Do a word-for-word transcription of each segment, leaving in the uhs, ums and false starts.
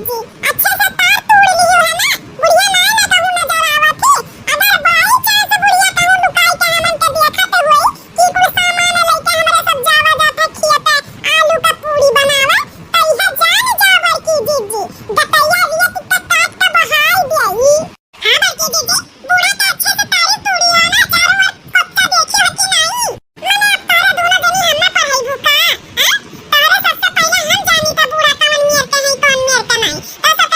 जी, अच्छे से तार तोड़ लियो है ना, बुढ़िया नाय ना कहूँ नजर आवत ही। अगर by chance बुढ़िया कहूँ लुकाई के हमन के देखत होई कि कुल सामान लइके हमरे सब जावा जात है खेत आलू का पूरी बनावा, त इहे जान जा बड़की जीजी, गटैया रियत के काट के बहाई देई। हाँ बड़की जीजी, बूढ़ा के अच्छे से तारी तोड़ी हो ना, चारों ओर पत्ता देखी हो कि नहीं? मने अब तोहरे दोनों जनी हम ना पढ़ाई भूखा, हैं? तोहरे सबसे पहले हम जानी त बूढ़ा कवन मेर के हैं, कवन मेर के नहीं। तो सबसे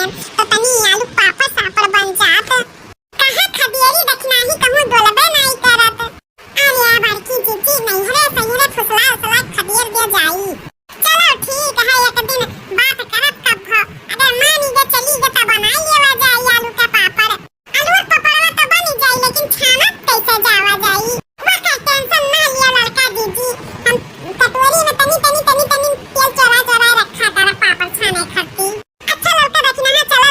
तो तनी आलू पापड़ सापड़ बन जात। कहाँ खदेरी दखिनाही कहूँ डोलबे नाई करत। अरे बड़की जीजी, नैहरे सैहरे फुसला उसला खदेर दे जाई। चलो ठीक है, एक दिन बात करब कब हो। अगर मानी के चली गए तो बनाई लेवा जाई आलू के पापड़। आलू के पापड़वा तो बनी जाई, लेकिन छानत कैसे जावा जाई? वह का टेंशन ना लिया लड़का जीजी, हम कटोरी में तनी तनी तनी तनी तेल चोरा चोरा रखा तारा पापड़ छाने खातिर। अच्छा लड़का दखिनाहा, चला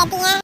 दिया।